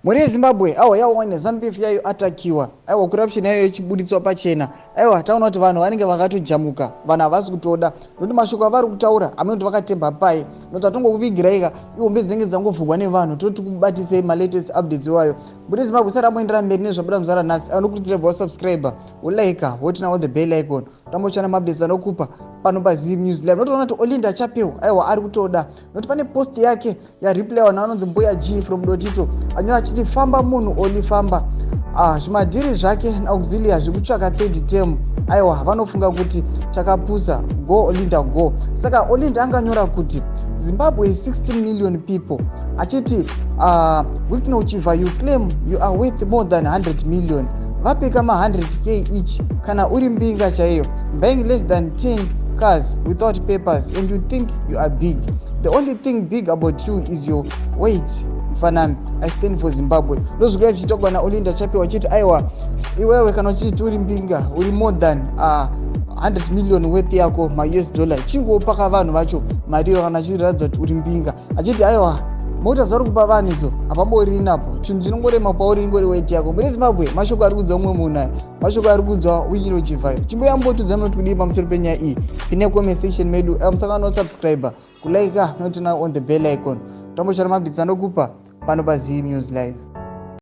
Mhuri yeZimbabwe, aiwa, yaona ZANU-PF yayo atakiwa, aiwa, corruption yayo ichibuditswa pachena. Aiwa, taona kuti vanhu vanenge vakatojamuka, vanhu havasi kutoda nokuti mashoko avari kutaura hamunoti vakatemba pai, nokuti atongokuvigirai ihombe dzinenge dzangovhurwa nevanhu. Toti kubatisei malatest updates iwayo. Mhuri yeZimbabwe, sara moendera mberi nezvabuda muzara nhasi. Anokurudzira bva wasubscribe, wolike, woturn on the bell icon, tambochana maupdates anokupa pano paZim News Live. Notoona kuti Olinda Chapel, aiwa, ari kutoda nokuti pane post yake yareply vanhu vanonzi Mbuya G from Dotito, anyora achiti, "Famba munhu, Oli, famba." Ah, zvimadhiri zvake naAuxilia zvekutsvaka third term, aiwa, vanofunga kuti takapusa. Go Olinda, go. Saka Olinda anganyora kuti Zimbabwe is 16 million people, achiti, "Wicknell Chivayo, you claim you are worth more than 100 million. Vapeka ma100K each kana uri mbinga chaiyo. Buying less than 10 cars without papers and you think you are big. The only thing big about you is your weight. Mfanami, I stand for Zimbabwe." Ndozvikuva zvichitaurwa naOlinda Chapel, achiti, aiwa, iwewe kana uchiti uri mbinga, uri more than 100 million worth yako maUS dollar, chingopaka vanhu vacho mari iyo kana achiratidza kuti uri mbinga. Achiti, aiwa, mota zvari kupa vanhu idzo hapambori napo, chinhu chinongorema pauri ingori weight yako. Muri Zimbabwe, mashoko ari kudza umwe munhu aya, mashoko ari kudzwa Wicknell Chivayo. Chimboyambotudza munoti kudii pamusoro penyaya iyi ine comment section medu. Musakana subscribe, kulike, noturn on the bell icon, tamboshara maupdates anokupa pano paZim News Live.